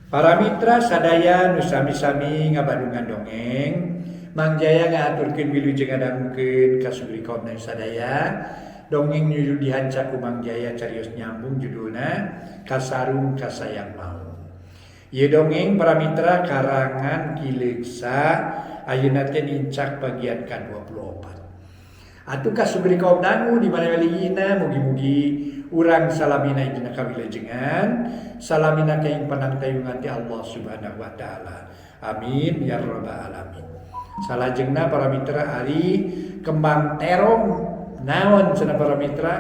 Para mitra sadaya nu sami-sami ngabadungan dongeng, Mang Jaya ngaaturkeun wilujeng ngadangukeun ka sugri kaum sadaya. Dongeng nu dihanca ku Mang Jaya carios nyambung judulna Kasarung Kasayang Maung. Ieu dongeng para mitra karangan Ki Leuksa ayeuna teh nincak bagian ka-24. Atuh ka sugri kaum dangu di mana waligina mugi-mugi urang salamina dina kawilujengan, salamina kaing panangtayungan ti Allah Subhanahu wa taala. Amin ya rabbal alamin. Salajengna para mitra ari kembang terong naon cenah para mitra,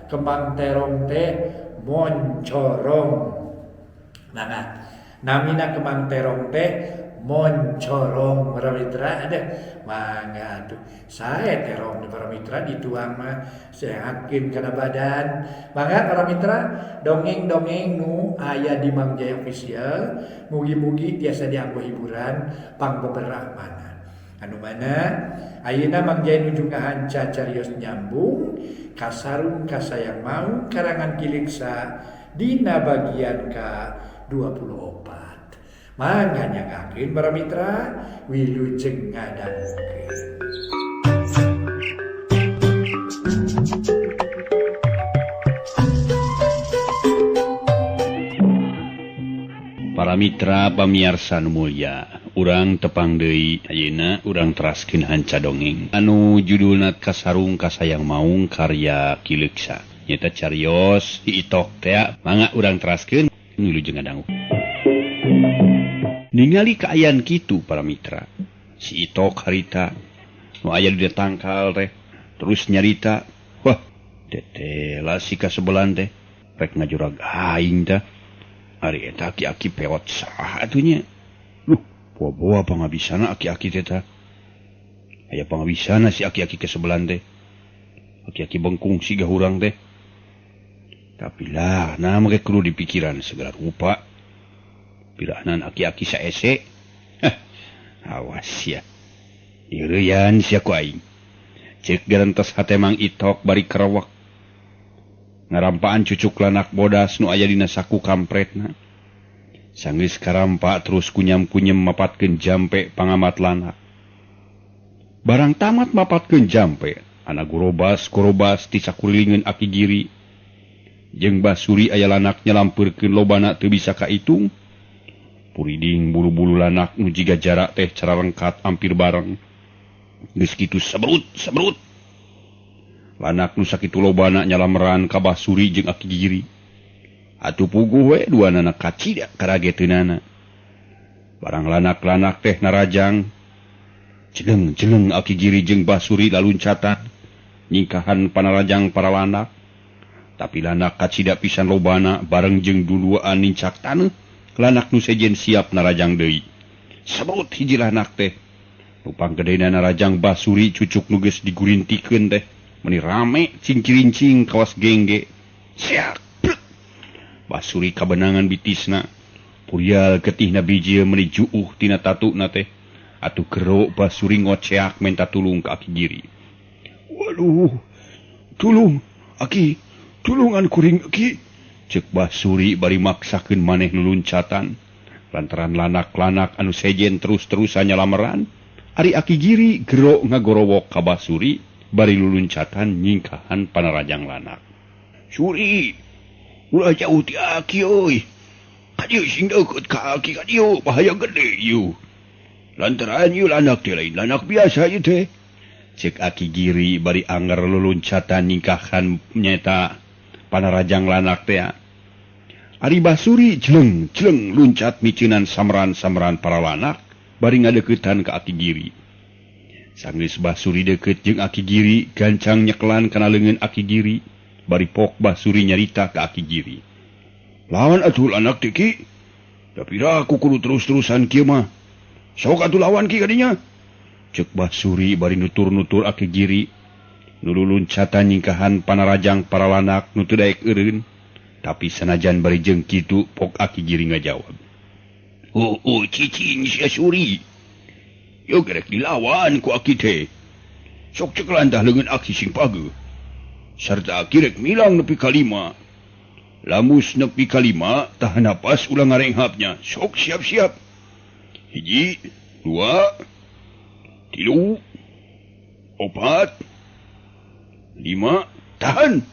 kembang terong teh moncorong. Nah, namina kembang terong teh moncorong para mitra ada mangga tuh saya terong para mitra dituang mah sehatkeun kana badan. Mangga para mitra dongeng-dongeng nu aya di Mang Jaya Official mugi-mugi tiasa dianggo hiburan pangbeberah mana anu mana ayeuna Mang Jaya nuju ngahanca carios nyambung Kasarung Kasayang Maung karangan Ki Leuksa dina bagian ka 24. Mangga nyanggakeun para mitra wilujeng ngadangukeun. Para mitra pamiarsa nu mulya, urang tepang deui ayeuna urang teraskeun hanca dongeng anu judulna Kasarung Kasayang Maung karya Ki Leuksa. Nyata carios diitok tea, mangga urang teraskeun wilujeng ngadangu. Ningali kaayaan kitu para mitra, si Itok harita nu aya di tangkal teh terus nyarita, wah teteh lah si kasebelan teh rek ngajurag aing tah. Ari eta aki-aki peot saha atuh nya. Luh, boa-boa pangabisana aki-aki teh tah. Aya pangabisana si aki-aki kasebelan teh. Aki-aki bengkung siga hurang teh. Tapi lah, nah make kudu dipikiran segala rupa. Pirahanan aki-aki saese. Hah, awas sia. Ireuyan sia ku aing. Cek garantos hate Mang Itok bari kerewek. Ngarampaan cucuk lanak bodas nu aya dina saku kampretna. Sanggeus karampa terus kunyam-kunyem mapatkeun jampe pangamat lanak. Barang tamat mapatkeun jampe, anak gorobas-gorobas ti sakulilingeun aki giri. Jeung basuri aya lanak nyalampeurkeun lobana teu bisa kaitung. Puriding bulu-bulu lanak nu jiga jarak teh cararengkat hampir bareng. Geus kitu sebrut sebrut. Lanak nu sakitu lobana nyalameran ka basuri jeung aki giri. Atuh puguh we duanana kacida karageteunana. Barang lanak-lanak teh narajang. Jeleng-jeleng aki giri jeung basuri laluncatan nyingkahan panarajang para lanak. Tapi lanak kacida pisan lobana bareng jeung duluan nincak taneuh. Lanak nu sejen siap narajang deui. Sebrut hiji lanak teh. Lupang gedena narajang basuri cucuk nu geus digurintikeun teh. Meuni rame cingcirincing kawas gengge. Siak. Basuri kabenangan bitisna. Purial getihna bijil meuni juuh tina tatuna teh. Atuh gero basuri ngoceak menta tulung ka aki giri. Waduh, tulung aki, tulungan kuring aki. Cek basuri bari maksakeun maneh luluncatan lantaran lanak-lanak anu sejen terus-terusan nyalameran. Ari aki giri gero ngagorowok ka basuri bari luluncatan nyingkahan panarajang lanak. Suri, ulah jauh ti aki euy. Kadieu sing deukeut ka aki kadieu bahaya gede ieu. Lantaran ieu lanak teh lain lanak biasa ieu teh. Cek aki giri bari anger luluncatan nyingkahan nyeta panarajang lanak teh. Ari basuri jeleng-jeleng luncat miceunan samran-samran para lanak bari ngadeuketan ka aki giri. Sanggeus basuri deukeut jeung aki giri gancang nyekelan kana leungeun aki giri bari pok basuri nyarita ka aki giri. Lawan atuh lanak teh ki. Tapi dah aku kudu terus-terusan kieu mah. Sok atuh lawan ki kadinya. Cek basuri bari nutur-nutur aki giri. Nu luluncatan nyingkahan panarajang para lanak nu teu daek eureun. Tapi sanajan bari jeung kitu pok aki giri ngajawab. Oh, oh cicing sia suri. Yo gerek dilawan ku aki teh. Sok ceklan tah leungeun aki sing pageuh. Sarta aki rek milang nepi ka 5. Lamus nepi ka 5 tahan napas ulah ngarenghapnya. Sok siap-siap. 1, 2, 3, 4, 5, tahan.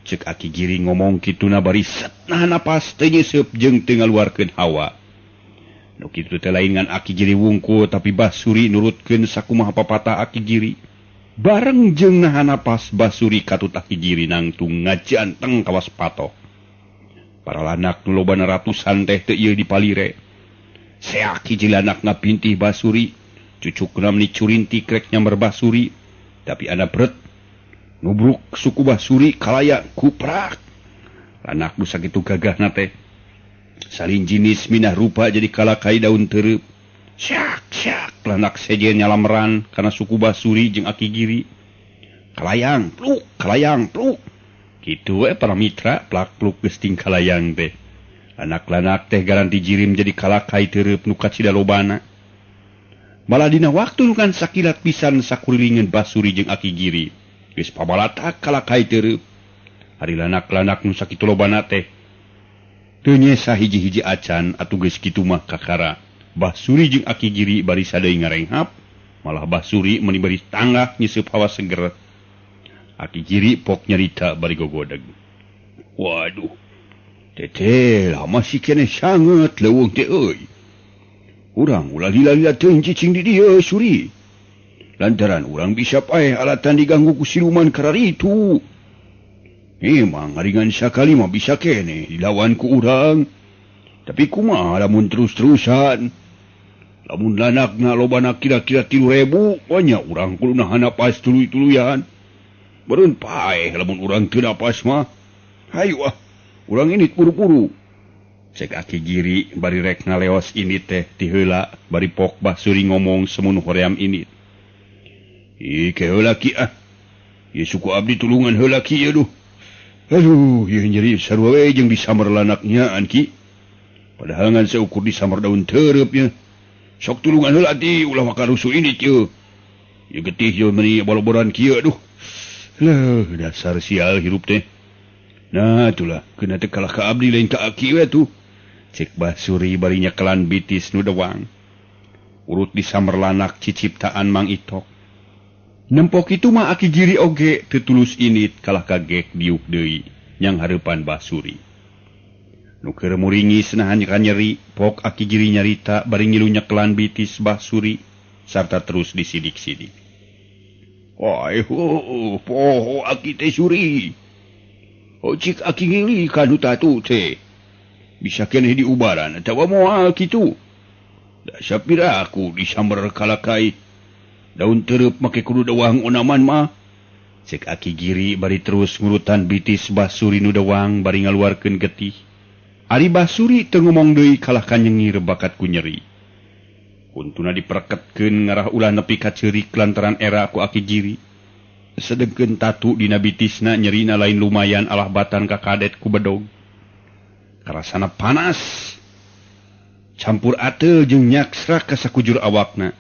Cek Aki Giri ngomong kituna bari set nahan napas teu nyeuseub jeung teu ngaluarkeun hawa. Nu kitu teh lain ngan Aki Giri wungkul tapi Basuri nurutkeun sakumaha papatah Aki Giri. Bareng jeung nahan napas Basuri katut Aki Giri nangtung ngajanteng kawas patok. Para lanak nu lobana ratusan teh teu ieu dipalire. Seak hiji lanak ngapintih Basuri, cucukna meni curinti krek nyamber Basuri, tapi ana bret nubruk suku Basuri kalaya kuprak. Lanak nu sakitu gagahna teh salin jinis minah rupa jadi kalakai daun tereup. Syak syak lanak sejen nyalamran kana suku Basuri jeung Aki Giri. Kalayang pluk, kalayang pluk. Kitu we para mitra plak-pluk geus ting kalayang teh. Lanak-lanak teh garanti jirim jadi kalakai tereup nu kacida lobana. Malah dina waktu nu kan sakilat pisan sakurilingan Basuri jeung Aki Giri. Geus pabalatak kalakai tereup. Ari lanak-lanak nu sakitu lobana teh teu nyesa hiji-hiji acan atuh geus kitu mah kakara. Basuri jeung Aki Giri bari sadeu ngarenghap, malah Basuri meuni bari tanggah nyeuseub hawa seger. Aki Giri pok nyarita bari gogodeg. Waduh, teteh lama masih keneh sanget leuweung teh euy. Urang ulah lila-lila teuing cicing di dieu Suri. Lantaran urang bisa paeh alatan diganggu ku siluman kararitu. Memang ngaringan sakali mah bisa keneh dilawan ku urang. Tapi kumaha lamun terus-terusan. Lamun lanakna lobana kira-kira 3.000, banyak urang kudu nahan napas tuluy-tuluyan. Beureun paeh lamun urang teu napas mah. Hayu ah, urang ini buru-buru. Cek Aki Giri bari rek ngaleos ini teh ti heula bari pok Basuri ngomong semun hoream ini. Ih, ke heula ki ah. Ieu suku abdi tulungan heula ki ieu duh. Aduh, ieu nyeri sarua we jeung disamber lanaknya an ki. Padahal ngan seukur disamber daun tereup nya. Sok tulungan heula ti ulah maka rusuh ini kieu. Ieu getih ieu meuni boloboran kieu aduh. Leuh, dasar sial hirup teh. Nah, itulah kena teh kalah ka abdi lain ka aki we tuh. Cek Basuri bari nyekelan bitis nu dewang. Urut disamber lanak ciciptaan Mang Itok. Nempok itu mah Aki Giri oge teu tulus init kalah kagek diuk deui nyang hareupan Basuri. Nu keur muringis nahan ka nyeri, pok Aki Giri nyarita bari ngilu nyekelan bitis Basuri sarta terus disidik-sidik. Ai ho, poho Aki teh Suri. Oh cik Aki ngili ka nu tatu teh. Bisa keneh diubaran atawa moal kitu. Dasar pira aku disamber kalakai. Daun tereup make kudu dewang onaman mah. Cek Aki Giri bari terus ngurutan bitis Basuri nu dewang bari ngaluarkeun getih. Ari Basuri teu ngomong deui kalah ka nyengir bakat ku nyeri. Untuna dipereketkeun ngarah ulah nepi ka ceurik lantaran era ku Aki Giri. Sedengkeun tatu dina bitisna nyerina lain lumayan alah batan ka kadet ku bedog. Karasana panas. Campur ateul jeung nyaksrak ka sakujur awakna.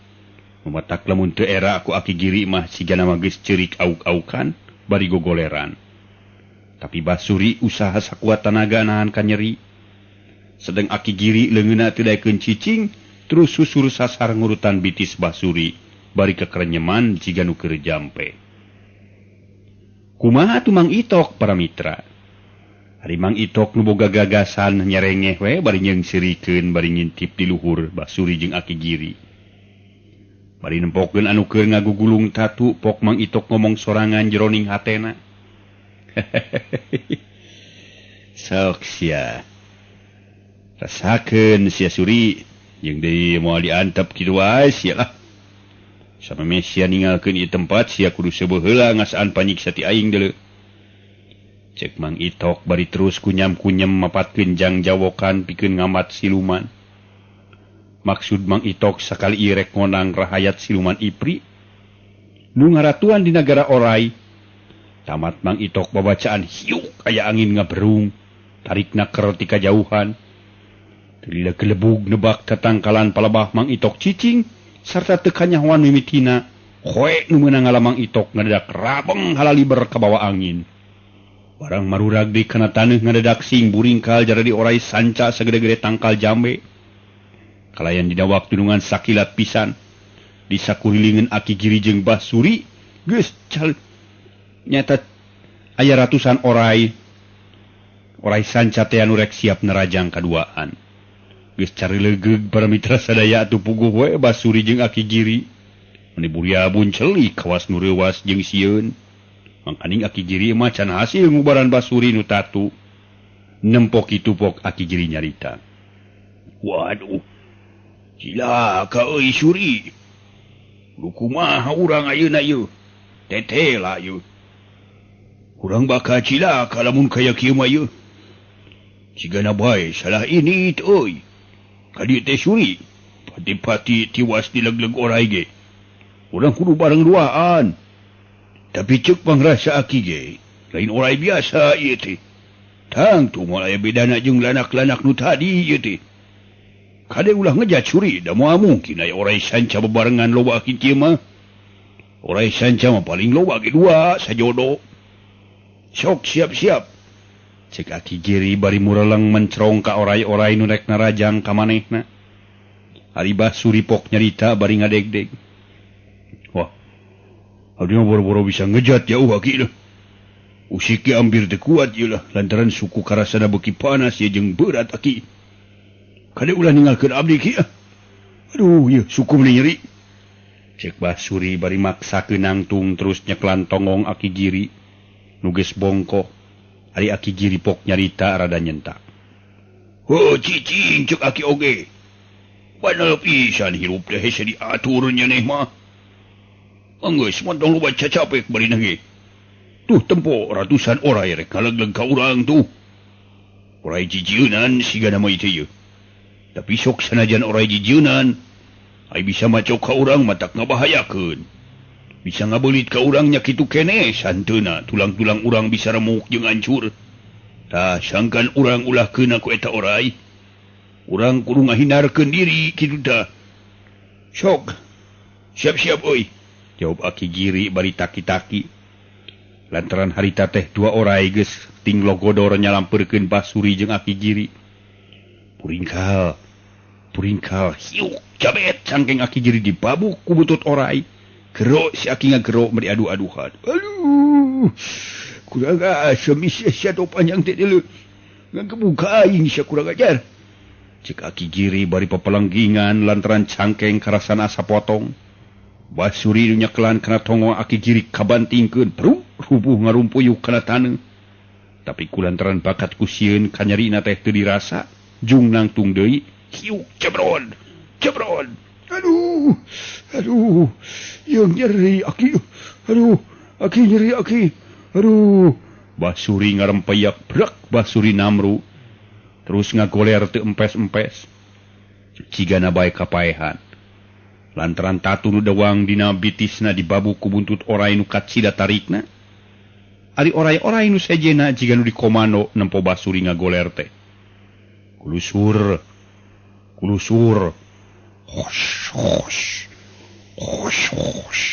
Mematak lamun teu era ku Aki Giri mah sigana mah geus ceurik auk-aukan bari gogoleran. Tapi Basuri usaha sakuat tanaga nahan ka nyeri. Sedeng Aki Giri leungeunna teu daekeun cicing, terus susur sasar ngurutan bitis Basuri bari kekerenyeman jiga nu keur jampe. Kumaha atuh Mang Itok para mitra? Ari Mang Itok nu boga gagasan nyerengeh we bari nyeungseurikeun bari ngintip di luhur Basuri jeung Aki Giri. Bari nempokeun anu keur ngagugulung tatu pok Mang Itok ngomong sorangan jeroning hatena. Sok sia. Rasakeun sia Suri jeung deui moal diantep kitu wae sia lah. Samemeh sia ninggalkeun ieu tempat sia kudu seubeuh heula ngasaan panyiksa ti aing deuleu. Cek Mang Itok bari terus kunyam-kunyem mapatkeun jang jawokan pikeun ngamat siluman. Maksud Mang Itok sakali ieu rek ngonang rahayat siluman Ipri nu ngaratuan di nagara Orai. Tamat Mang Itok babacaan hiuk aya angin ngaberung, tarikna ker ti kajauhan. Teu gelebug nebak tatangkalan palebah Mang Itok cicing sarta teu kanyahoan mimitina. Khoe nu meunang ngalamang Itok ngadadak rabeng halaliber kabawa angin. Barang marurag di kana taneuh ngadadak sing buringkal jaradi orai sanca sagede-gede tangkal jambe. Kalayan dina waktu nungan sakilat pisan di sakurilingan Aki Giri jeung Basuri geus cal nyata aya ratusan orai. Orai sanca teh anu rek siap nerajang kaduaan. Geus carilegeug para mitra sadaya atuh puguh we Basuri jeung Aki Giri. Meni buriabun celik kawas nu reuwas jeung sieun. Mangkaning Aki Giri mah can hasil ngubaran Basuri nu tatu. Nempok kitu pok Aki Giri nyarita. Waduh. Cilaka euy Suri. Lu kumaha urang ayeuna ieu? Tetela ieu. Urang bakal cilaka lamun kaya kieu mah ieu. Cigana bae salah ini euy. Kadi teh Suri. Pati-pati tiwas dilegleg orai ge. Urang kudu bareng duaan. Tapi ceuk pangrasa aki ge, lain orai biasa ieu teh. Tangtu moal aya bedana jeung lanak-lanak nu tadi ieu teh. Kade ulah ngejat Suri, da moal mungkin aya orai sanca bebarengan loba aki kieu mah. Orai sanca mah paling loba ge dua sajodo. Sok siap-siap. Cek Aki Giri bari mureleng mencerong ka orai-orai nu rek narajang ka manehna. Ari Basuri pok nyarita bari ngadegdeg. Wah, abdi mah boro-boro bisa ngejat jauh aki lah. Usik ge hampir teu kuat ieu lah lantaran suku karasana beuki panas ieu jeung berat aki. Kade ulah ninggalkeun abdi ki. Aduh, ieu suku meni nyeri. Cek Basuri bari maksakeun nangtung terus nyeklan tongong Aki Giri nu geus bongkok. Ari Aki Giri pok nyarita rada nyentak. Heuh cicing cek aki oge. Banal pisan hirup teh hese diatur nyaneh mah. Enggeus montong loba cacapek bari ge. Tuh tempo ratusan orai rek ngalegleg ka urang tuh. Orai jijieunan sigana mah ieu. Tapi sok sanajan orai jijieunan, ai bisa macok ka urang matak ngabahayakeun. Bisa ngabeulit ka urang nya kitu keneh santeuna tulang-tulang urang bisa remuk jeung hancur. Tah sangkan urang ulah keuna ku eta orai. Urang kudu ngahindarkeun diri kitu tah. Sok siap-siap euy. Jawab Aki Giri bari taki-taki. Lantaran harita teh dua orai geus ting logodor nyalampeurkeun Basuri jeung Aki Giri. Puringkal, puringkal, hiuk jabet cangkeng Aki Giri dibabuk ku butut orai. Gero si Aki ngagero meri adu-aduhan. Aduh, kurang asem sia panjang teh deuleu. Ngagebuka aing sia kurang ajar. Cek Aki Giri bari papelenggingan lantaran cangkeng karasana asa potong. Basuri nu nyekelan kana tongo Aki Giri kabantingkeun, brum rubuh ngarumpuyuk kana taneuh. Tapi kulantaran bakat ku sieun kanyerina teh teu dirasa, jung nangtung deui, hiuk jebron, jebron. Aduh, aduh, yang nyeri aki, aduh, aki nyeri aki, aduh. Basuri ngarempeyak brak Basuri namru, terus ngagoler teu empes-empes. Cigana bae kapaehan. Lantaran tatu nu dewang dina bitisna dibabuk ku buntut orai nu kacida tarikna. Ari orai-orai nu sejena jiga nu dikomando nempo Basuri ngagoler teh. Kulusur, kulusur. Hosh, hosh, hosh, hosh.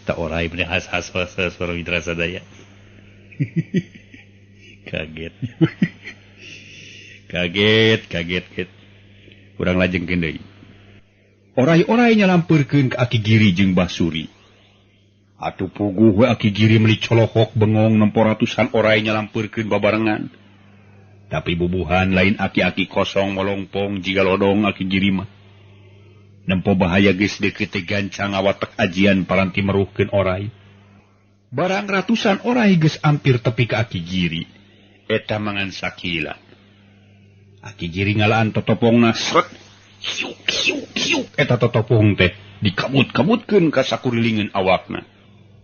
Tak orai bener has has has has para mitra sadaya. Kaget, kaget, kaget, kaget. Urang lajengkeun deui. Orai-orai nyalampeurkeun ka Aki Giri jeung Basuri. Atuh puguh we Aki Giri meuli colohok bengong nempo ratusan orai nyalampeurkeun babarengan. Tapi bubuhan lain aki-aki kosong molongpong jiga lodong Aki Giri mah. Nempo bahaya geus deukeut teh gancang ngawatek ajian paranti meruhkeun orai. Barang ratusan orai geus ampir tepi ka Aki Giri. Eta mangan sakila. Aki Giri ngalaan totopongna sret. Hiuk hiuk hiuk eta totopong teh dikabut-kabutkeun ka sakurilingan awakna.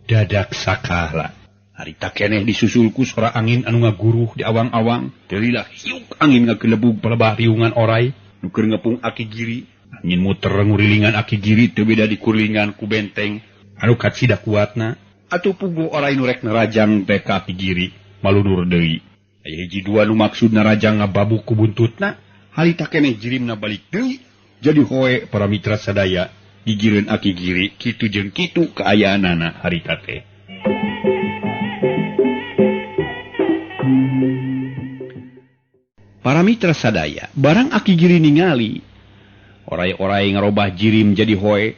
Dadak sakala. Harita keneh disusul ku sora angin anu ngaguruh di awang-awang. Teulilah hiuk angin ngagelebug palebah riungan orai nu keur ngepung Aki Giri. Angin muter ngurilingan Aki Giri teu beda dikurilingan ku benteng anu kacida kuatna. Atuh puguh orai nu rek narajang teh ka Aki Giri malunur deui. Aya hiji dua nu maksud narajang ngababuk ku buntutna. Harita keneh jirimna balik deui. Jadi hoe para mitra sadaya gigireun Aki Giri kitu jeung kitu kaayaanana harita teh. Para mitra sadaya, barang Aki Giri ningali orai-orai ngarobah jirim jadi hoe.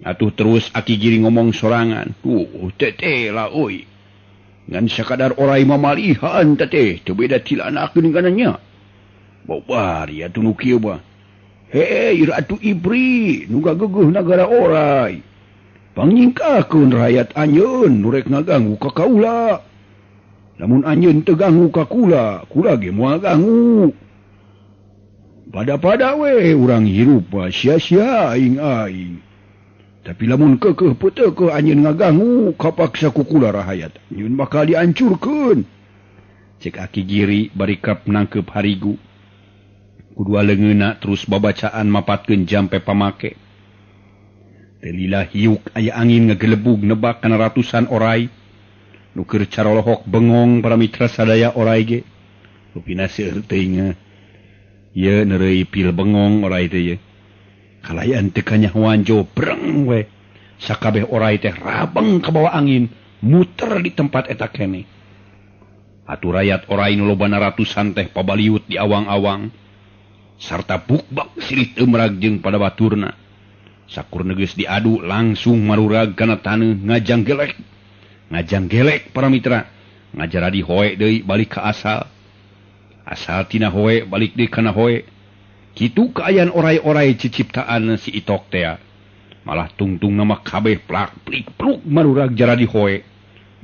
Atuh terus Aki Giri ngomong sorangan, "Tuh teteh lah euy. Ngan sakadar orai mamalihan teteh, teu beda cilanakeun kana nya. Bobar ya atuh nu kieu mah. Hei Ratu Ibri, nu gageuguh nagara orai. Pangnyingkakeun rakyat anjeun nu rek ngaganggu ka kaula. Lamun anjeun teu ganggu ka kula, kula ge moal ganggu. Pada-pada we urang hirup mah sia-sia aing-aing. Tapi lamun keukeuh peuteukeuh anjeun ngaganggu, kapaksa ku kula rahayat anjeun bakal diancurkeun." Cek Aki Giri bari kap nangkeup harigu. Kudua leungeunna terus babacaan mapatkeun jampe pamake. Teu lila hiuk aya angin ngagelebug nebak kana ratusan orai. Nu keur carolohok bengong para mitra sadaya orai ge. Rupina seueur teuing ieu neureuy pil bengong orai teh ye. Kalayan teu kanyahoan jobreng we. Sakabeh orai teh rabeng kabawa angin muter di tempat eta keneh. Atuh rayat orai nu lobana ratusan teh pabaliut di awang-awang. Sarta bukbak silih teu merag jeung pada baturna. Sakur negeus diadu langsung marurag kana taneuh ngajang gelek. Ngajang gelek para mitra. Ngajaradi hoe deui balik ka asal. Asal tina hoe balik deui kana hoe. Kitu kaayaan orai-orai ciciptaan si Itok tea. Malah tungtung nama kabeh plak plik pluk marurag jaradi hoe.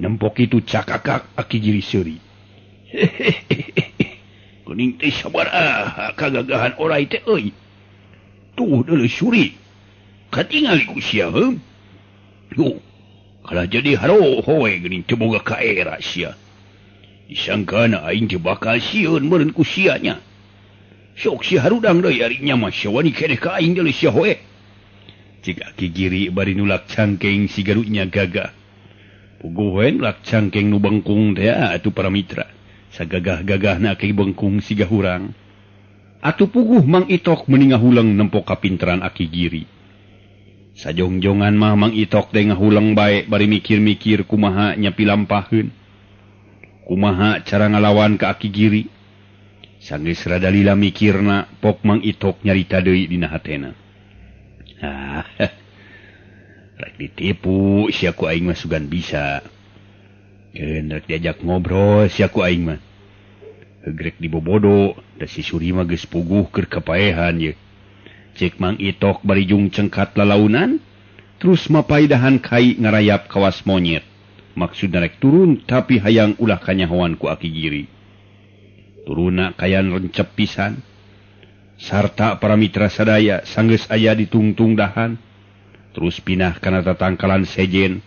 Nempok itu cakakak Aki Giri seuri. Geuning teh sabaraha kagagahan orai teh euy. Tuh deuleu suri. Katingali ku sia heuh. Yuh. Kalah jadi harohoe geuning teu boga kaera sia. Disangkana aing teh bakal sieun meureun ku sia nya. Sok si harudang deui ari nya mah sia wani keneh ka aing deuleu sia hoe. Cik Aki Giri bari nulak cangkeng si garutnya gagah. Puguh we nulak cangkeng nu bengkung teh atuh para mitra. Sagagah-gagahna Aki bengkung siga hurang. Atuh puguh Mang Itok meni ngahuleng nempo kapinteran Aki Giri. Sajongjongan mah Mang Itok teh ngahuleng bae bari mikir-mikir kumaha nyapi lampaheun. Kumaha cara ngalawan ka Aki Giri. Sanggeus rada lila mikirna, pok Mang Itok nyarita deui dina hatena. Ah, rek ditipu sia ku aing mah sugan bisa. Keun rek diajak ngobrol sia ku aing mah. Heug rek dibobodo, da si Suri mah geus puguh keur kapaehan ye. Cek Mang Itok bari jung cengkat lalaunan, terus mapaidahan kai ngarayap kawas monyet. Maksudna rek turun tapi hayang ulah kanyahoan ku Aki Giri. Turuna kayan rencep pisan. Sarta para mitra sadaya sanggeus aya ditungtung dahan. Terus pinah kana tatangkalan sejen.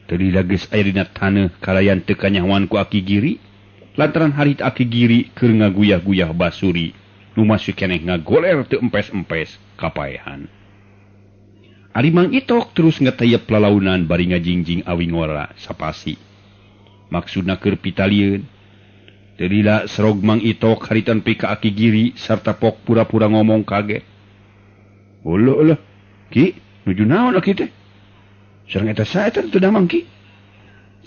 Teu lila geus aya dina taneuh kalayan teu kanyahoan ku Aki Giri. Lantaran harit Aki Giri keur ngaguyah-guyah basuri. Nu masih keneh ngagoler teu empes-empes kapaehan. Ari Mang Itok terus ngetayep lalaunan bari ngajingjing awi ngora sapasi. Maksudna keur pitalieun. Teu lila serog Mang Itok haritan pi ka Aki Giri sarta pok pura-pura ngomong kaget. "Uluh uluh, Ki, nuju naon Aki teh? Sareng eta sae teh teu damang Ki."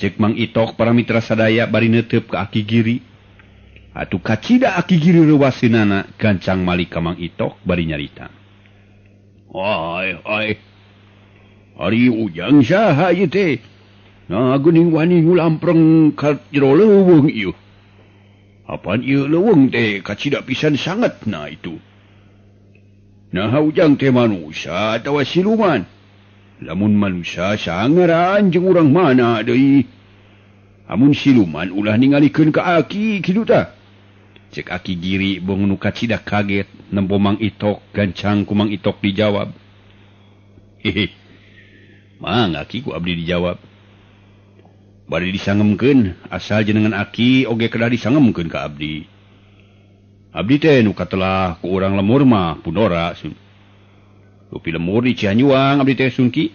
Cek Mang Itok para mitra sadaya bari neuteup ka Aki Giri. Atuh kacida Aki Giri reuwaseunana gancang malik ka Mang Itok bari nyarita. "Ai ai. Ari ujang saha ieu teh? Nah geuning wani ngulampreng ka jero leuweung ieu. Apaan ieu leuweung teh kacida pisan sangatna itu. Nah ujang teh manusia atawa siluman? Lamun manusia sangaran jeung urang mana deui? Amun siluman ulah ningalikeun ka aki kitu tah." Cek Aki Giri bong nu kacida kaget nempo Mang Itok gancang ku Mang Itok dijawab. "Hehe. Mang aki ku abdi dijawab. Bari disangemkeun asal jenengan aki oge kedah disangemkeun ka abdi. Abdi teh nu katelah ku urang lemur mah pundora sun. Rupi lemur di Cianjuang abdi teh sun ki.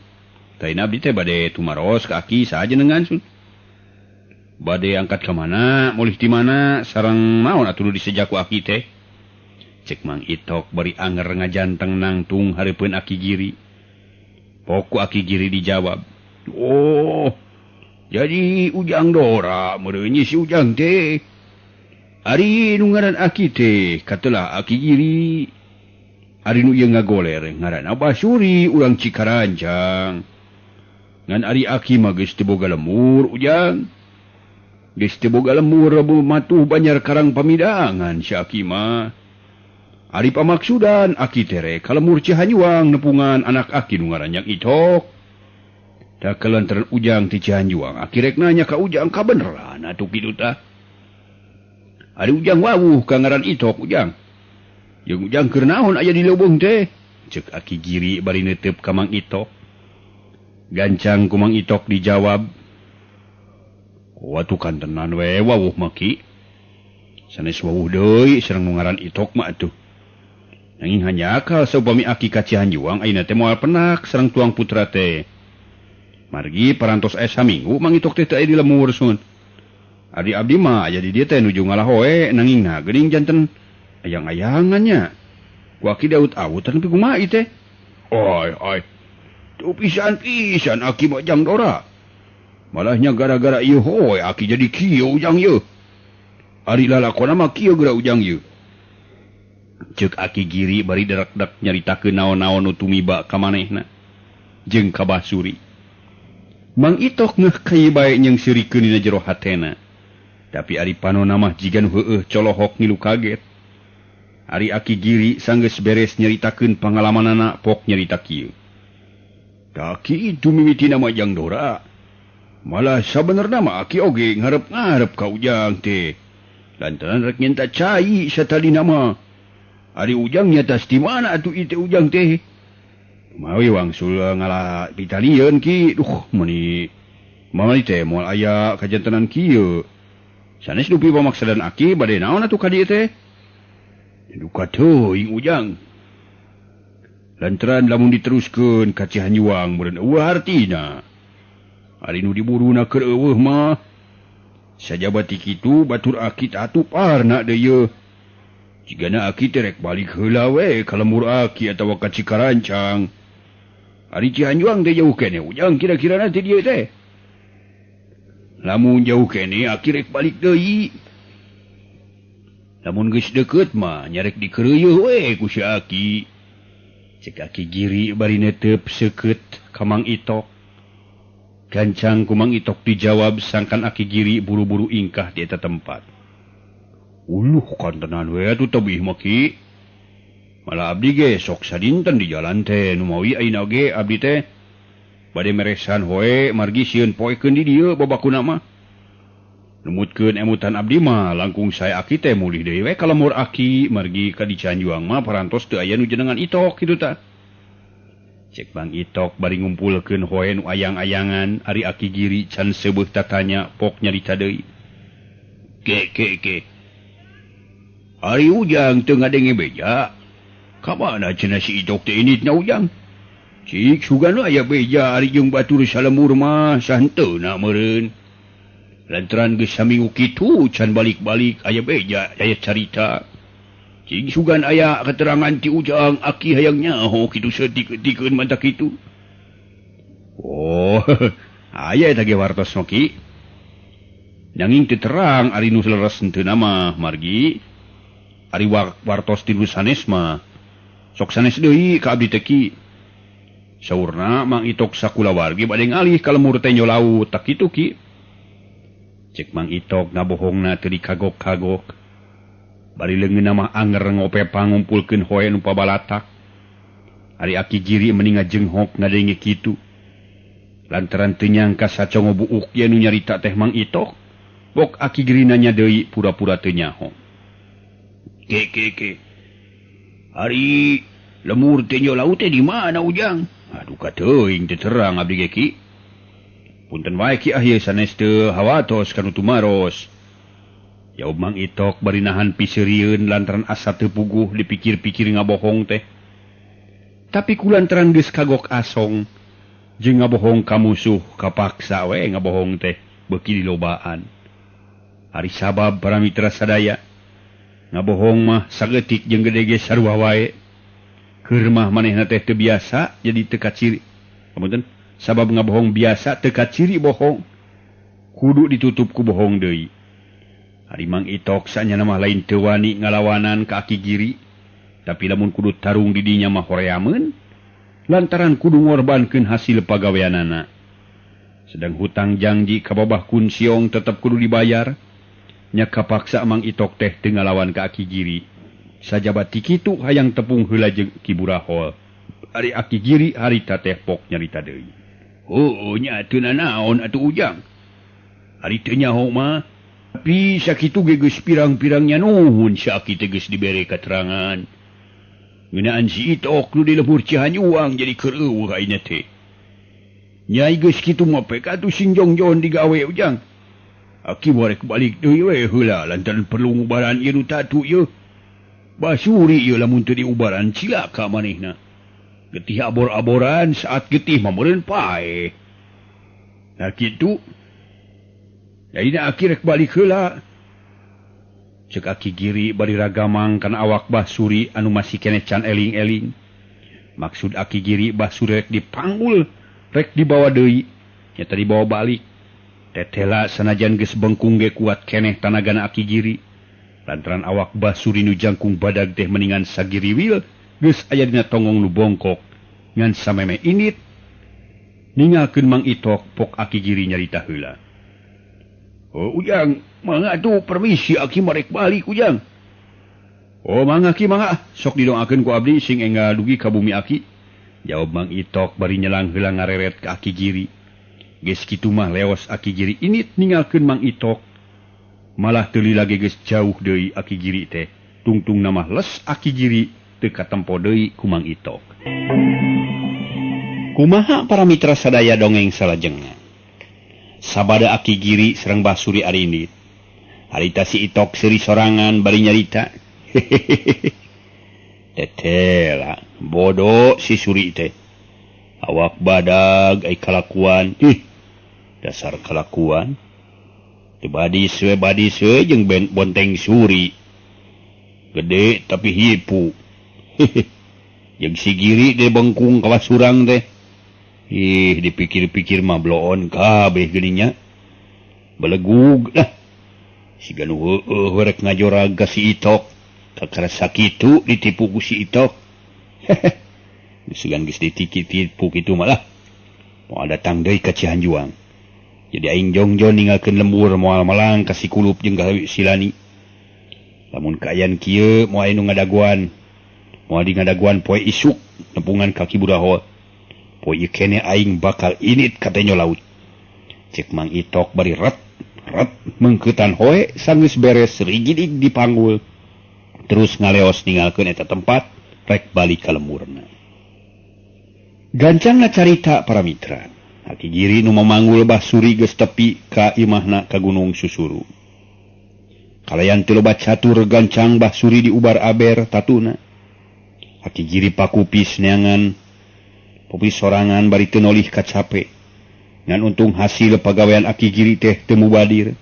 Taina abdi teh bade tumaros ka aki saha jenengan sun. Bade angkat ka mana, mulih ti mana, sareng naon atuh nu diseja ku aki teh." Cek Mang Itok bari anger ngajanteng nangtung hareupeun Aki Giri. Pok ku Aki Giri dijawab, "Oh, jadi Ujang Dora meureun si Ujang teh. Ari nu ngaran aki teh katelah aki Giri. Ari nu ieu ngagoler ngaranna Basuri urang Cikaranjang. Ngan ari aki mah geus teu boga lemur Ujang. Geus teu boga lemur rebu matuh Banjar Karang pamidangan si aki mah. Ari pamaksudan aki teh rek ka lemur Cihanjuang nepungan anak aki nu ngaran Jang Itok. Da kalantaran Ujang ti Cihanjuang aki rek nanya ka Ujang kabeneran atuh kitu tah. Ari Ujang wawuh ka ngaran Itok Ujang. Jeung Ujang keur naon aya di leuweung teh? Ceuk aki Giri bari neuteup ka Mang Itok. Gancang ku Mang Itok dijawab. Watuh kantenan we wawuh mah ki. Sanes wawuh deui sareng nu ngaran Itok mah atuh. Nanging hanjakal saupami aki ka Cihanjuang ayeuna teh moal penak sareng tuang putra teh. Margi parantos aya saminggu Mang Itok teh teu aya di lemur sun. Ari abdi mah aya di dieu teh nuju ngalahoe nanging na geuning janten ayang-ayangan nya. Ku aki daut awutan tapi kumaha ieu teh? Oi oi. Tuh pisan-pisan aki mah Jang Dora. Malahnya gara-gara ieu hoe aki jadi kieu Ujang ieu. Ari lalakona mah kieu geura Ujang ieu. Ceuk aki Giri bari derak-dek nyaritakeun naon-naon nu tumiba ka manehna jeung ka Basuri. Mang Itok ngeuh kai bae jeung seurikeun dina jero hatena. Tapi ari panona mah jiga nu heueuh colohok ngilu kaget. Ari aki Giri sanggeus beres nyaritakeun pangalamanana pok nyarita kieu. Da kitu mimitina mah Jang Dora. Malah sabenerna mah aki oge ngarep-ngarep ka Ujang teh. Lantaran rek nyenta cai satadina mah. Ari Ujang nyatas di mana atuh ieu teh Ujang teh? Mawi wangsul ngala pitalieun ki. Duh meuni mani teh moal aya kajantenan kieu. Sanes dupi pamaksadan aki bade naon atuh ka dieu teh? Duka teuing Ujang. Lantaran lamun diteruskeun ka Cihanjuang meureun eueuh hartina. Ari nu diburuna keur eueuh mah. Sajaba ti kitu batur aki atup arna deui yeuh. Jigana aki teh rek balik heula we ka lemur aki atawa ka Cikarancang. Ari Cihanjuang teh jauh keneh Ujang kira-kirana teh dieu teh. Lamun jauh keneh aki rek balik deui. Lamun geus deukeut mah nyarek dikeureuyeun we ku si aki. Cek aki Giri bari netep seukeut ka Mang Itok. Gancang ku Mang Itok dijawab sangkan aki Giri buru-buru ingkah di eta tempat. Uluh kantenan we atuh tebih mah ki. Malah abdi ge sok sadinten di jalan teh nu mawi ayeuna ge abdi teh bade meresan hoe margi sieun poekeun di dieu babakuna mah. Numutkeun emutan abdi mah langkung sae aki teh mulih deui we ka lemur aki margi ka di Cihanjuang mah parantos teu aya nu jenengan Itok kitu tah. Cek Bang Itok bari ngumpulkeun hoe nu ayang-ayangan ari aki Giri can seubeuh tatanya pok nyarita deui. Ke ke ke. Ari Ujang teu ngadenge beja. Ka mana cenah si Itok teh initna Ujang? Cik sugan aya beja ari jeung batur salemur mah sahenteuna meureun. Lantaran geus saminggu kitu can balik-balik aya beja aya carita. Cing sugan aya keterangan ti Ujang aki hayang nyaho kitu saeutik-eutikeun manta kitu. Oh, aya eta ge wartos mah ki. Nanging teu terang ari nu leres henteu mah margi. Ari wartos ti nu sanes mah sok sanes deui ka abdi teh ki. Saurna Mang Itok sakulawargi bade ngalih ka lemur teh laut tak kitu ki. Cek Mang Itok ngabohongna teu dikagok-kagok. Bari leungeunna mah anger ngopepa ngumpulkeun hoe nu pabalatak. Ari aki Giri meni ngajenghok ngadenge kitu. Lantaran teu nyangka sacongo buuk ye nu nyarita teh Mang Itok, bok aki Giri nanya deui pura-pura teu nyaho. Ke ke ke. Ari lemur teh laut teh di mana Ujang? Aduh kateuing teu terang abdi ge ki. Punten wae ki ah ieu sanes teu hawatos kanu tumaros. Jawab Mang Itok bari nahan piseurieun lantaran asa teu puguh dipikir-pikir ngabohong teh. Tapi ku lantaran geus kagok asong jeung ngabohong ka musuh kapaksa we ngabohong teh beuki dilobaan. Ari sabab para mitra sadaya ngabohong mah saeutik jeung gede ge sarua wae. Keur mah manehna teh teu biasa jadi teu kaciri. Hapunten, sabab ngabohong biasa teu kaciri bohong. Kudu ditutup ku bohong deui. Ari Mang Itok sanyana mah lain teu wani ngalawanan ka Aki Giri, tapi lamun kudu tarung di dinya mah horeameun lantaran kudu ngorbankeun hasil pagaweanana. Sedang hutang janji ka Babah Kunsiong tetep kudu dibayar. Nya kapaksa Mang Itok teh teu ngalawan ka Aki Giri. Sajaba ti kitu hayang tepung heula jeung Ki Burahol. Ari Aki Giri harita teh pok nyarita deui. Oh nya teu nanaon atuh Ujang. Ari teu nyaho mah. Tapi sakitu ge geus pirang-pirangnya nuhun si Aki teh geus dibere katerangan. Ngeunaan si Itok nu di lembur Cihanyuang jadi keur eueuh ayeuna teh. Nyai geus kitu mah pek atuh sing jongjon digawe Ujang. Aki warek balik deui we heula lantaran perlu ngubaran ieu nu tatu ieu. Basuri ieu lamun teu diubaran cilaka manehna. Getih abor-aboran saat getih mah meureun paeh. Nah kitu. Ayeuna Aki rek balik heula. Ceuk Aki Giri bari ragamang kana awak Basuri anu masih keneh can eling-eling. Maksud Aki Giri Basuri rek dipanggul, rek dibawa deui, nyata dibawa balik. Tetela sanajan geus bengkung ge kuat keneh tanagana Aki Giri. Lantaran awak Basuri nu jangkung badag teh meningan sagiriwil geus aya dina tonggong nu bongkok ngan sameme init. Ningalkeun Mang Itok pok Aki Giri nyarita heula. Oh Ujang, mangga atuh permisi Aki marek balik Ujang. Oh mangga Ki mangga, sok didoakeun ku abdi sing enggal dugi ka bumi Aki. Jawab Mang Itok bari nyelang heula ngareret ka Aki Giri. Geus kitu mah leos Aki Giri init ninggalkeun Mang Itok. Malah teu lila ge geus jauh deui Aki Giri teh. Tungtungna mah les Aki Giri teu katempo deui ku Mang Itok. Kumaha para mitra sadaya dongeng salajengna. Sabada Aki Giri sareng Basuri arindit. Harita si Itok seuri sorangan bari nyarita. Tetela bodoh si Suri teh. Awak badag ai kalakuan. Ih, dasar kalakuan. Teu badis we badis we jeung bonteng Suri. Gede tapi hipu. Jeung si Giri de bengkung kawas surang teh. Ih, dipikir-pikir mah bloon kabeh geuning nya. Belegug lah. Siga nu heueuh rek ngajorag ka si Itok. Kakara sakitu ditipu ku si Itok. Sugan geus dititipu kitu malah. Moal datang deui ka Cihanjuang. Jadi aing jongjon ninggalkeun lembur moal malang ka si Kulup jeung ka Silani. Lamun kaayaan kieu moal anu ngadaguan. Moal di ngadaguan poe isuk nepungan ka Ki Burahol. Poe ieu keneh aing bakal init ka tenyo laut. Cek Mang Itok bari ret ret mengkeutan hoe sanggeus beres rigidig dipanggul. Terus ngaleos ninggalkeun eta tempat rek balik ka lemburna. Gancangna carita para mitra. Aki Giri nu mamanggul Basuri geus tepi ka imahna ka Gunung Susuru. Kalayan teu loba catur gancang Basuri diubar aber tatuna. Aki Giri pakupis neangan popis sorangan bari teu nolih kacape. Ngan untung hasil pagawean Aki Giri teh teu mubadir.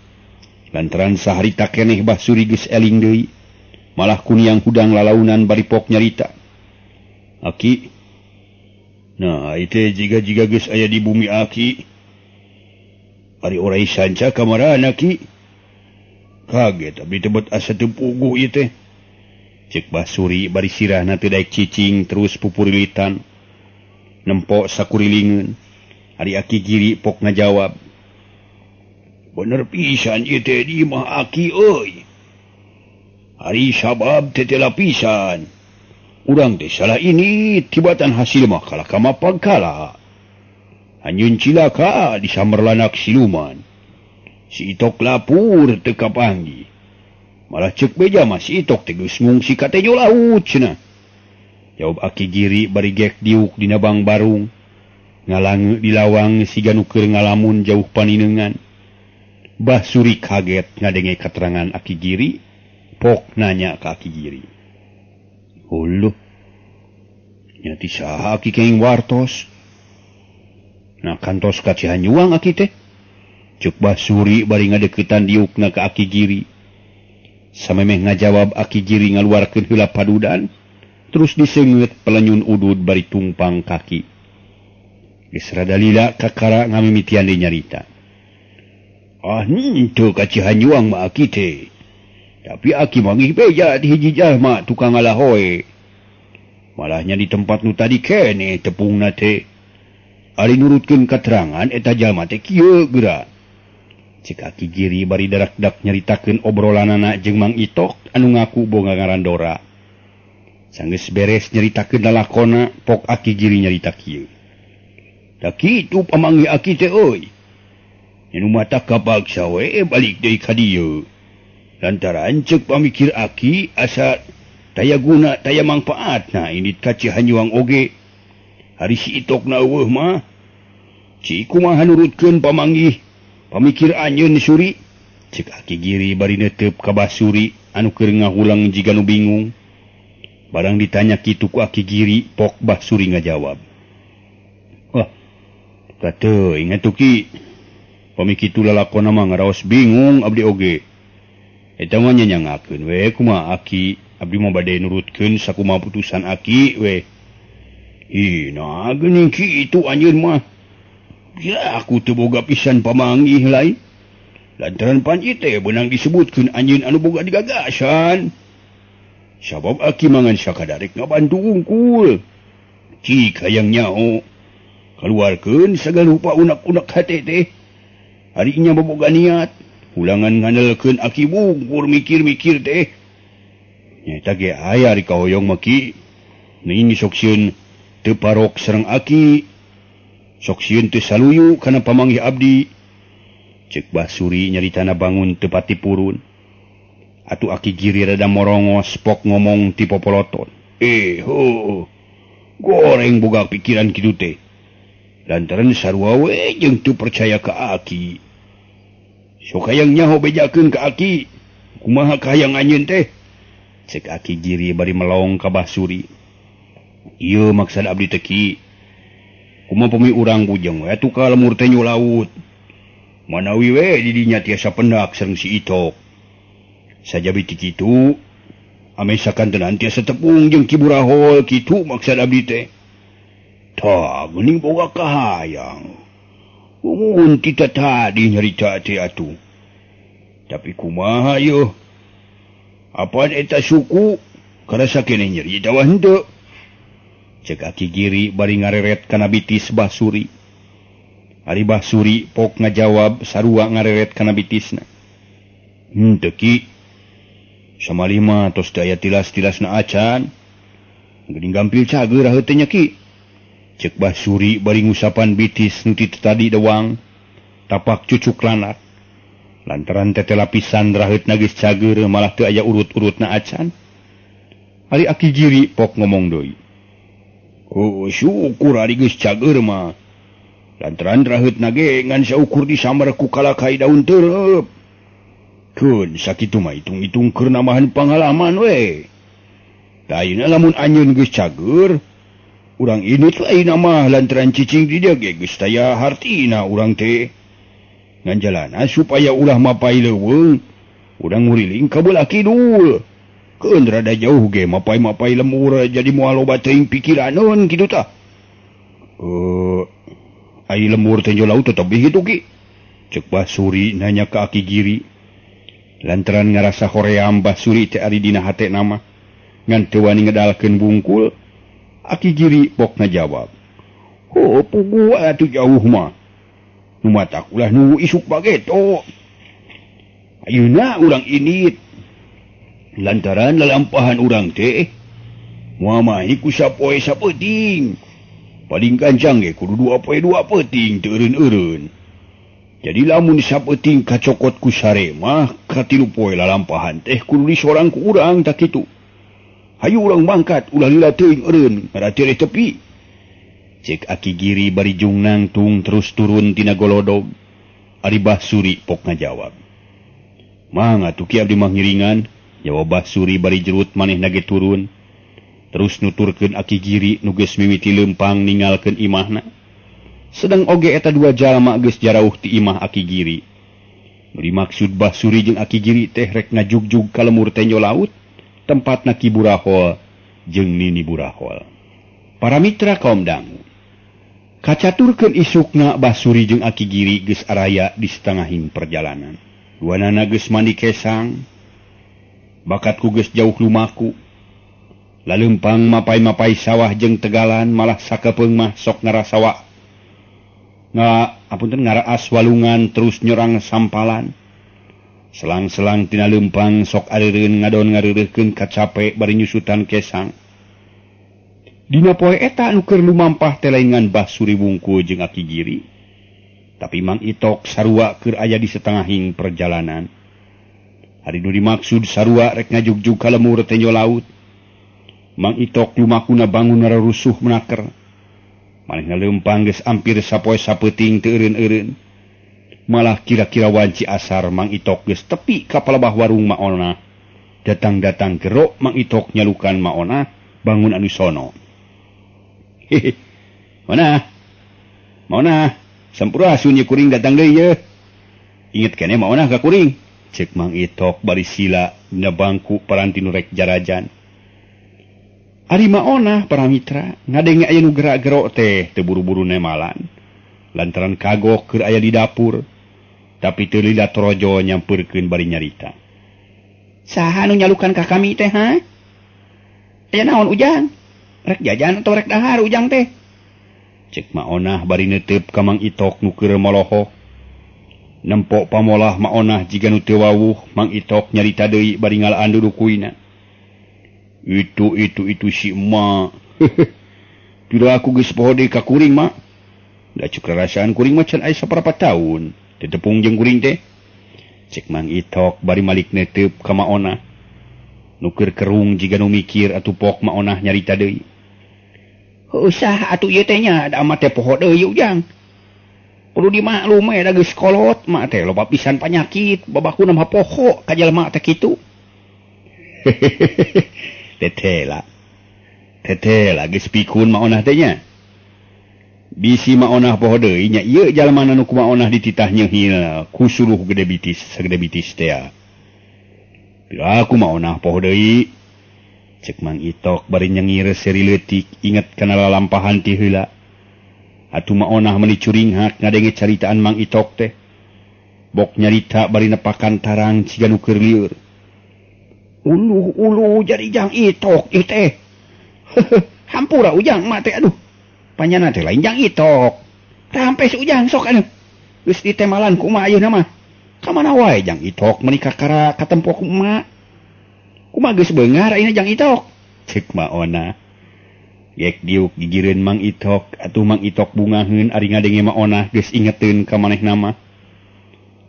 Lantaran saharita keneh Basuri geus eling deui. Malah kuniang hudang lalaunan bari pok nyarita. Aki, nah itu jiga-jiga geus aya di bumi Aki. Ari orai sanca kamarana Ki. Kaget abdi tebet asa teu puguh ieu teh. Cek Basuri bari sirahna teu daek cicing terus pupurilitan. Nempo sakurilingeun. Ari Aki Giri pok ngajawab. Bener pisan ieu teh di imah Aki euy. Ari sabab teh teh lapisan. Urang teh salah ini tibatan hasil mah kalah ka mapagkala. Anjeun cilaka disamerlanak siluman. Si Itok lapur teu kapanggih. Malah ceuk beja mah si Itok teh geus ngungsi ka tejo laut cenah. Jawab Aki Giri bari gek diuk dina bang barung. Ngalange di lawang siga nu keur ngalamun jauh paninengan. Basuri kaget ngadenge katerangan Aki Giri, pok nanya ka Aki Giri. Huluh. Nya ti saha Aki kenging wartos? Nah kantos ka Cihanyuang Aki teh. Cuk Basuri bari ngadeukeutan diukna ka Aki Giri. Samemeh ngajawab Aki Giri ngaluarkeun heula padudan, terus diseungeut pelenyun udud bari tungpang kaki. Geus rada lila kakara ngamimitian deui nyarita. Ah henteu ka Cihanyuang mah Aki teh. Tapi aki manggih beja di hiji jalma tukang ngalahoe. Malahnya di tempat nu tadi keneh tepungna teh. Ari nurutkeun katerangan eta jalma teh kieu geura. Cek Aki Giri bari darak-dak nyaritakeun obrolanana jeung Mang Itok anu ngaku boga ngaran Dora. Sanggeus beres nyaritakeun lalakona, pok Aki Giri nyarita kieu. Da kitu pamanggih aki teh euy. Nya nu mata kapaksa we balik deui ka dieu. Lantaran cek pamikir aki asa taya guna taya mangpaatna indit ka Cihanyuang oge. Hari si Itokna eueuh mah. Ci kumaha nurutkeun pamanggih pamikir anjeun Suri. Cek Aki Giri bari neuteup ka Basuri anu keur ngahulang jiga nu bingung. Barang ditanya kitu ku Aki Giri, pok Basuri ngajawab. Wah, kateuing atuh ki. Pami kitu lalakona mah ngaraos bingung abdi oge. Eta mah nyanyangakeun we kumaha aki, abdi mah bade nurutkeun sakumaha putusan aki we. Ih, nah geuning kitu anjeun mah. Ya aku teu boga pisan pamanggih lain. Lantaran pan ieu teh beunang disebutkeun anjeun anu boga digagasan. Sabab aki mangan sakadarek ngabantu wungkul. Cik hayang nyaho kaluarkeun sagala rupa unak-unak hate teh. Ari nya boboga niat ulangan ngandalkeun aki bungkur mikir-mikir teh. Nyaeta ge aya ari kahoyong mah ki. Ning sok sieun teu parok sareng aki. Sok sieun teu saluyu kana pamanggih abdi. Cek Basuri nyaritana bangun teu pati purun. Atuh Aki Giri rada morongos pok ngomong ti popoloton. Ho. Goreng boga pikiran kitu teh. Lantaran sarua we jeung teu percaya ka aki. Sok hayang nyaho bejakeun ka aki. Kumaha kahayang anjeun teh? Cek Aki Giri bari melong ka Basuri. Ieu maksad abdi teh ki. Kumaha pami urang bujeng we atuh ka lemur teh laut. Manawi we di dinya tiasa pendak sareng si Itok. Sajabi ti kitu ame sakantenan tiasa tepung jeung Ki Burahol kitu maksad abdi teh. Tah geuning boga kahayang. Umun kita tadi nyarita teh atuh. Tapi kumaha yeuh? Apaan eta suku karasa keneh nyeri tawa henteu. Cek Aki Giri bari ngareret kana bitis Basuri. Ari Basuri pok ngajawab sarua ngareret kana bitisna. Henteu ki. Samalih mah tos teu aya tilas-tilasna acan. Geuning gampil cager heuh teh nya ki. Cek Basuri bari ngusapan bitis nu ti tadi dewang tapak cucuk lanak. Lantaran tete lapisan raheutna geus cager malah teu aya urut-urutna acan. Ari Aki Giri pok ngomong deui. Oh, syukur ari geus cager mah. Lantaran raheutna ge ngan saukur disambar ku kalakai daun tereup. Keun sakitu mah hitung-hitung keur nambahan pangalaman we. Tah ayeuna lamun anjeun geus cager, urang indut ayeuna mah lantaran cicing di dieu ge geus taya hartina urang teh. Ngan jalana supaya ulah mapai leuweung, urang nguriling ka belah kidul. Keun rada jauh ge mapai-mapai lemur jadi moal loba teuing pikiraneun kitu tah. Ai lemur teh laut tetep kitu ki. Cek Basuri nanya ka Aki Giri. Lantaran ngarasa hoream Basuri teh ari dina hatena mah ngan teu wani ngedalkeun bungkul. Aki Giri pok ngajawab. Ho puguh atuh jauh mah. Nu matak ulah nu isuk bageto. Ayeuna urang indit. Lantaran lalampahan urang teh moal mah ku sapoe sapeuting. Paling gancang ge kudu dua poe dua peuting teu eureun-eureun. Jadi lamun sapeuting kacokot ku sare mah katilu poe lalampahan teh kudu disorang ku urang tak kitu. Hayu urang mangkat ulah lila teuing eureun ngaratereh tepi. Cek Aki Giri bari jung nangtung terus turun tina golodog. Ari Basuri pok ngajawab. Mang atuh ki abdi mah ngiringan. Jawab Basuri bari jerut manehna ge turun. Terus nuturkeun Aki Giri nu geus mimiti leumpang ninggalkeun imahna. Sedang oge eta dua jalma geus jarauh ti imah Aki Giri. Nu dimaksud Basuri jeung Aki Giri teh rek ngajugjug ka lemur tenjo laut tempatna Ki Burahol jeung Nini Burahol. Para mitra kaum dangu. Kacaturkeun isukna Basuri jeung Aki Giri geus araya di setengahing perjalanan. Duanana geus mandi kesang. Bakatku geus jauh lumaku. Lalempang mapai-mapai sawah jeung tegalan malah sakepeung mah sok ngarasawa. Apunten ngaraas walungan terus nyorang sampalan. Selang-selang tina lempang sok areureun ngadon ngareureuhkeun kacape bari nyusutan kesang. Dina poe eta anu keur lumampah teh lain ngan Bah Suri wungkul jeung Aki Giri. Tapi Mang Itok sarua keur aya di setengahing perjalanan. Ari nu dimaksud sarua rek ngajugjug ka lemur tenjo laut. Mang Itok lumakuna bangun rusuh menaker. Manehna lempang geus ampir sapoe sapeuting teu eureun-eureun. Malah kira-kira wanci asar Mang Itok geus tepi ka palebah warung Maona. Datang-datang gero Mang Itok nyalukan Maona bangun anu sono. Hehe. Maona. Maona, sampurasun ye kuring datang deui ye. Inget keneh Maona ka kuring. Cek Mang Itok bari sila dina bangku paranti nu rek jarajan. Ari Maona para mitra ngadenge aya nu gerak-gerok teh teu buru-buru nemalan. Lantaran kagok keur aya di dapur. Tapi teu lila torojo nyampeurkeun bari nyarita. Saha nu nyalukan ka kami teh ha? Aya naon Ujang? Rek jajan atau rek dahar Ujang teh? Cek Maonah bari neuteup ka Mang Itok nu keur molohok. Nempok pamolah Maonah jiga nu teu wawuh, Mang Itok nyarita deui bari ngalaan dudukuina. Itu si emak. Pira aku geus poho deui ka kuring mak. Da cuk rarasaan kuring mah can aya saparapat taun. Teu tepung jeung kuring teh. Cek Mang Itok bari malik neuteup ka Maonah. Nu keur kerung jiga nu mikir atuh pok Maonah nyarita deui. Heuh sah atuh ieu teh nya da amat teh poho deui Ujang. Kudu dimaklum we da geus kolot mak teh loba pisan panyakit, babakuna mah poho ka jelema teh kitu. Tetela. Tetela geus pikun Maonah teh nya. Bisi Maonah poho deui nya ieu jalmana nu ku Maonah dititah nyeunghil ku suluh gede bitis sagede bitis teh. Pira aku Maonah poho deui. Cek Mang Itok bari nyengir seri leutik inget kana lalampahan ti heula. Atuh Maonah meuni curinghak ngadenge caritaan Mang Itok teh. Bok nyarita bari nepakan tarang ciga nu keur lieur. Uluh-uluh jadi Jang Itok ieu teh. Hampura Ujang mak teh aduh. Panyana teh lain Jang Itok. Rampes Ujang sok aduh. Geus ditemalan ku emak ayeuna mah. Ka mana wae Jang Itok meuni kakara katempo ku emak. Kumaha geus beungar ayeuna Jang Itok? Ceuk Maona. Gek diuk gigireun Mang Itok atuh Mang Itok bungaheun ari ngadenge Maona geus ingeteun ka manehna mah.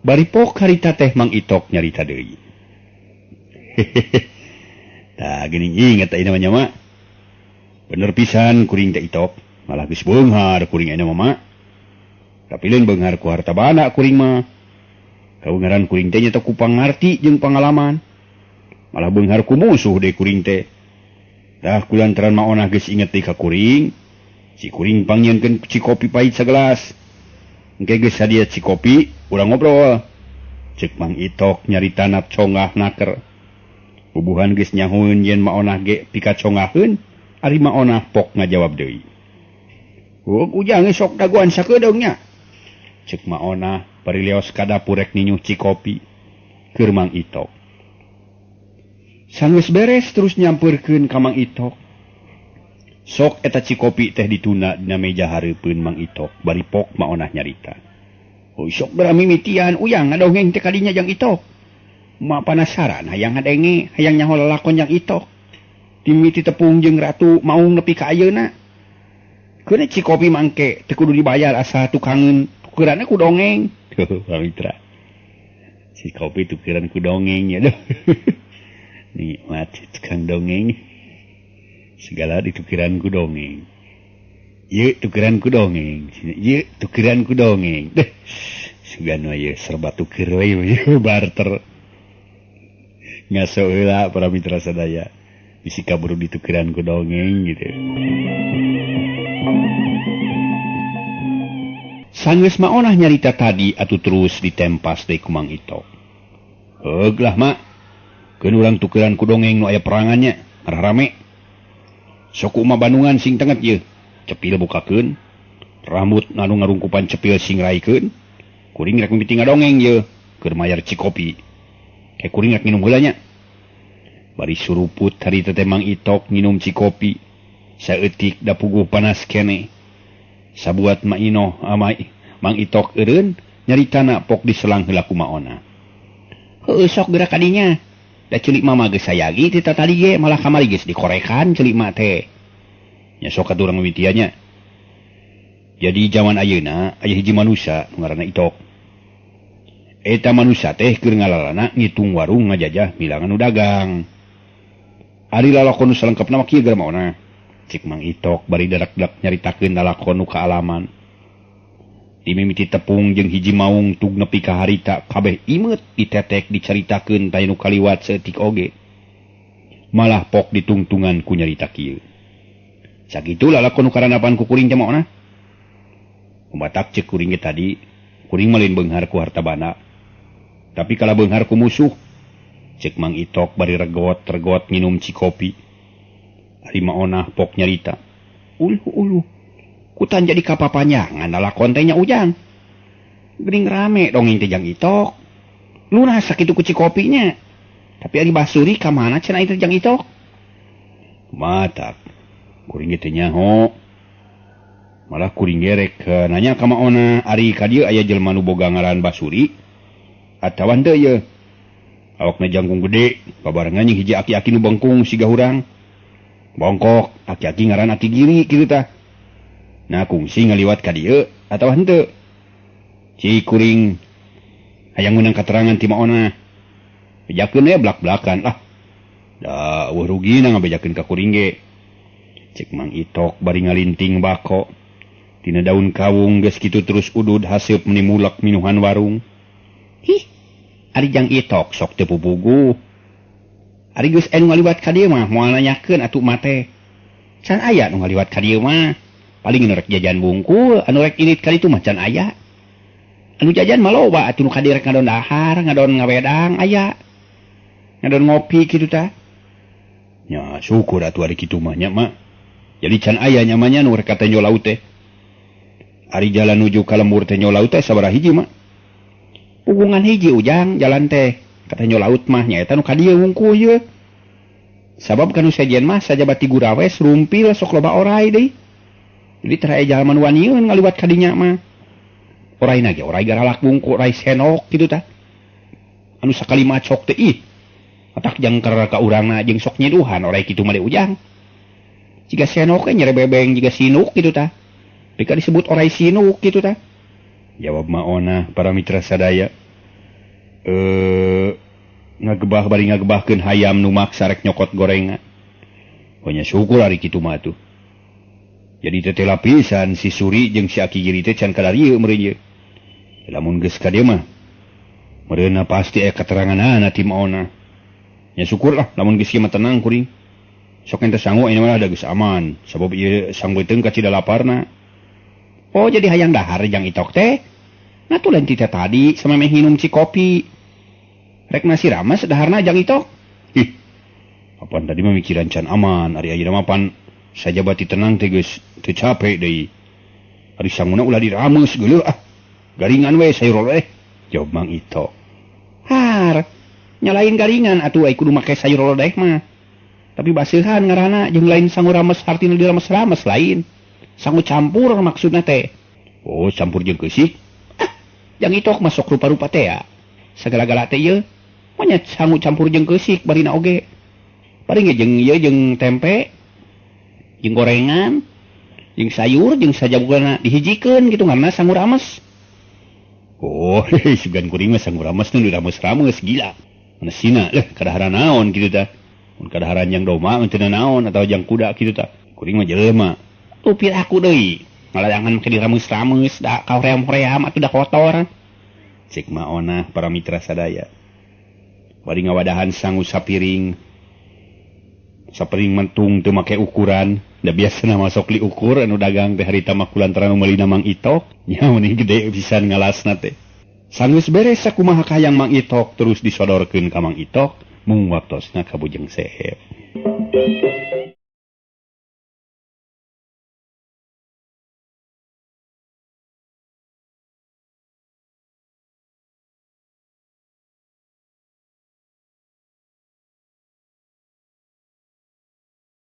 Bari pok harita teh Mang Itok nyarita deui. Tah geuning inget ayeuna mah nya mak. Bener pisan kuring teh Itok, malah geus beunghar kuring ayeuna mah mak. Tapi lain beunghar ku harta banda kuring mah. Kabeungharan kuring teh nya ku pangarti jeung pangalaman. Malah beunghar ku musuh deui kuring teh. Tah kulantaran Maonah geus inget deui ka kuring, si kuring pangnyieunkeun cikopi pahit sagelas. Engke geus sadia cikopi, urang ngobrol. Ceuk Mang Itok nyarita nap congah naker. Bubuhan geus nyahueun yen Maonah ge pikacongaheun, ari Maonah pok ngajawab deui. Heug Ujang sok dagoan sakedeung nya. Ceuk Maonah bari leos ka dapur rek ninyuh cikopi keur Mang Itok. Sanggeus beres terus nyampeurkeun ka Mang Itok. Sok eta cikopi teh ditunda dina meja hareupeun Mang Itok bari pok Maonah nyarita. Heuh sok bera mimitian Ujang ngadongeng teh kadinya Jang Itok. Ma panasaran hayang ngadenge, hayang nyaho lalakon Jang Itok. Dimimiti tepung jeung ratu maung nepi ka ayeuna. Keuna cikopi mangke teu kudu dibayar asa tukangeun tukeranna ku dongeng. Tuh pamitra. Cikopi tukeran ku dongeng ya duh. Nikmat tukang dongeng. Segala ditukeran ku dongeng. Ieu tukeran ku dongeng. Ieu tukeran ku dongeng. Deh. Sugan we serba tuker we barter. Ngaso heula para mitra sadaya. Bisi kaburu ditukeran ku dongeng gitu. Sanggeus Maonah nyarita tadi atuh terus ditempas deui ku Mang Itok. Heug lah mak. Keun urang tukeran ku dongeng nu aya perangannya, rame. Sok uma Bandungan sing tenget ieu. Cepil bukakeun, rambut anu ngarungkupan cepil sing raikeun. Kuring rek mimiti ngadongeng ieu, keur mayar cikopi. Ke kuring rek nginum heula nya. Bari suruput harita teh Mang Itok nginum cikopi. Saeutik da puguh panas kene. Sabuat Ma Inoh amai Mang Itok eureun nyaritana pok diselang heula ku Maona. Heueuh sok geura ka dinya. Da ceuli mama geus sayagi ti tadi ge malah kamari geus dikorekan ceuli ma teh. Nya sok atuh urang mimitian nya. Jadi zaman ayeuna aya hiji manusia nu ngaranna Itok. Eta manusia teh keur ngalalana ngitung warung ngajajah milangan nu dagang. Ari lalakon nu salengkepna mah kieu geura maona. Cik Mang Itok bari dadak-dak nyaritakeun lalakon nu kaalaman. Dimimiti tepung jeung hiji maung tug nepi ka harita kabeh imeut ditetek dicaritakeun taya nu kaliwat saeutik oge. Malah pok ditungtungan ku nyarita kieu. Sakitu lalakon nu karanapan ku kuring teh maona. Matak cek kuring ge tadi, kuring mah lain beunghar ku harta banda. Tapi kala beunghar ku musuh. Cek Mang Itok bari regot-regot nginum cikopi. Ari Maonah pok nyarita. Uluh uluh. Kutan jadi kapapanjangan lalakon teh nya Ujang. Geuning rame dongeng teh Jang Itok. Lunas sakitu ku cikopinya. Tapi ari Basuri ka mana cenah itu Jang Itok? Matak kuring ge teh nyaho. Malah kuring gerek nanya ka Maona ari ka dieu aya jelema nu boga ngaran Basuri atawa henteu ieu. Awakna jangkung gede, babarengan jeung hiji aki-aki nu bengkung siga hurang. Bongkok, aki-aki ngaran Aki Giri kitu tah. Nah kungsi ngaliwat ka dieu atawa henteu. Ci kuring hayang meunang katerangan ti Maona. Bejakeun we blak-blakan lah. Da eueuh rugina ngabejakeun ka kuring ge. Cek Mang Itok bari ngalinting bako. Tina daun kawung geus kitu terus udud haseup menimulak minuhan warung. Hih, ari Jang Itok sok teu pupuguh. Ari geus anu ngaliwat ka dieu mah moal nanyakeun atuh mah teh. Can aya nu ngaliwat ka dieu mah. Paling nu rek jajan bungkul, anu rek init ka ditu mah can aya. Anu jajan mah loba atuh nu ka dieu rek ngadon dahar, ngadon ngawedang aya. Ngadon ngopi kitu tah. Nya syukur atuh ari kitu mah nya mah. Jadi can aya nya mah nya nu rek ka Tenjo Laut teh. Ari jalan nuju ka lembur Tenjo Laut teh sabaraha hiji mah? Pugungan hiji Ujang jalan teh. Ka Tenjo Laut mah nyaeta nu ka dieu wungkul ieu. Sabab kanu sejen mah sajabati gurawes rumpil sok loba orai deui. Jadi teh aya jalma nu wanieun ngaliwat ka dinya mah. Oraina ge orai garalak bungku, orai senok kitu tah. Anu sakali macok teh ih. Otak jangker ka urangna jeung sok nyiduhan orai kitu mah deui Ujang. Jiga senok we nyere bebeng jiga sinuk kitu tah. Pika disebut orai sinuk gitu tah. Jawab Maona para mitra sadaya. Ngagebah bari ngagebahkeun hayam nu maksa rek nyokot gorengan. Pokoknya syukur ari kitu mah atuh. Jadi teh lapisan si Suri jeung si Aki Giri teh can kadarieu meureun ieu. Lamun geus ka dieu mah meureunna pasti aya keteranganana ti Maona. Nya syukur lah lamun geus ieu mah tenang kuring. Sok ente sangu ini mah da geus aman sabab ieu sangbeuteung kacida laparna. Oh jadi hayang dahar Jang Itok teh. Nah tuh lain tita tadi sama meh minum cikopi. Rek nasi rames daharna Jang Itok. Ih. Apaan tadi mah mikiran can aman, ari ayeuna mah pan sajabati tenang teh geus teu capek deui. Ari sanguna ulah dirames geuleuh ah. Garingan we sayur lodeh. Jawab Mang Itok. Har, nyalain garingan atuh ai kudu make sayur lodeh mah. Tapi baseuhan ngaranna jeung lain sangu rames hartina dirames-rames lain. Sangu campur maksudna teh. Oh, campur jeung keusik. Ah, Jang Itok masuk rupa-rupa teh ya. Sagala-gala teh ieu. Manya sangu campur jeung keusik barina oge. Paling ge jeung ieu jeung tempe, jeung gorengan, jeung sayur, jeung sajabugana dihijikeun gitu ngaranna sangu rames. Oh, sugan kuring mah sangu rames nu dirames-rames gila. Mana sina leuh kadaharan naon kitu tah. Mun kadaharan jang domba teu naon atawa jang kuda kitu tah. Kuring mah jelema. Tupir aku deui. Ngalayangan make dirames-rames da kahoream-hoream atuh da kotor. Cek Maona para mitra sadaya. Bari ngawadahan sangu sapiring. Sapiring mentung teu make ukuran. Da biasana masuk li ukur anu dagang teh harita mah kulantaran nu meulina Mang Itok. Nya meni gede pisan ngalasna teh. Sanggeus beres sakumaha kahayang Mang Itok terus disodorkeun ka Mang Itok mung waktosna ka Bujeng Seep.